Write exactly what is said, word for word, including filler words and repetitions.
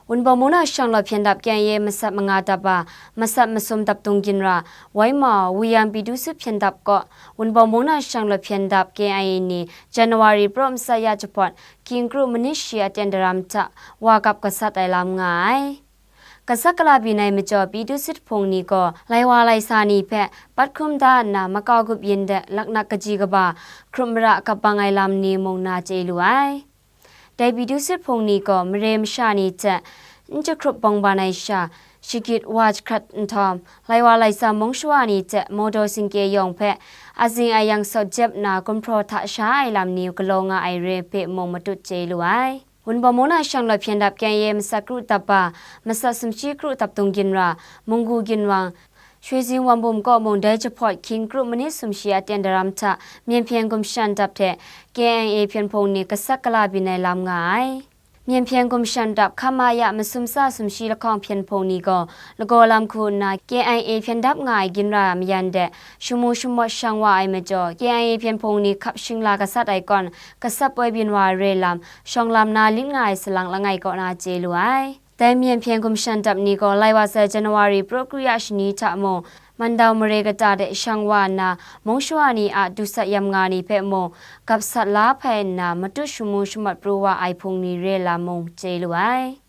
Wunpawng mung na shang law hpyen dap K I A masat manga dap a, masat masum dap dung ginra, Waima, Wuyang Pyi Du Sit hpyen dap kaw, Wunpawng mung na shang law hpyen dap K I A ni January praw matsat ya jahpawt, hkying kru manit shi aten daram hta wa kap gasat ai lam nga ai. Gasat gala byin ai majaw, Pyi Du Sit hpung ni gaw lai wa lai sa ni hpe pat hkrum da nna, makau gup yin de laknak kaji kaba, hkrup mara kap bang ai lam ni mung na chye lu ai. Dai Pyi Du Sit hpung ni gaw mare masha ni hte n jahkrup bawng ban ai sha, shagit wa jahkrat nhtawm, lai wa lai sa mung shawa ni hte mawdaw singkye yawng hpe azing ayang sawt jep nna, gumhpraw hta sha ai lam ni galaw nga ai re hpe mung matut chye lu ai. Wunpawng mung na shang law hpyen dap K I A masat kru dap ba, masat sumshi kru dap dung ginra, munggu ginwang, Shwezing Wanbum kaw mung dai jahpawt hkying kru manit sumshi aten daram hta Myen Hpyen Gumshan Dap hte K I A hpyen hpung ni gasat gala byin ai lam nga ai. Myen Hpyen Gumshan Dap hkam a ya masum tsa sumshi lahkawng hpyen hpung ni gaw lagaw lam hku nna K I A hpyen dap nga ai ginra mayan de shamu shamawt shang wa ai majaw, K I A hpyen hpung ni hkap shingla gasat ai kawn, gasat poi byin wa ai re lam, shawng lam na lit nga ai salang langai kaw na chye lu ai. Dai Myen Hpyen Gumshan Dap ni gaw lai wa sai January praw kru ya shani hta mung, Mandau mare kata de shang wa nna, mung shawa ni a dusat yam nga ni hpe mung, gap sat la hpai nna, matut shamu shamawt pru wa ai hpung ni re lam mung chye lu ai.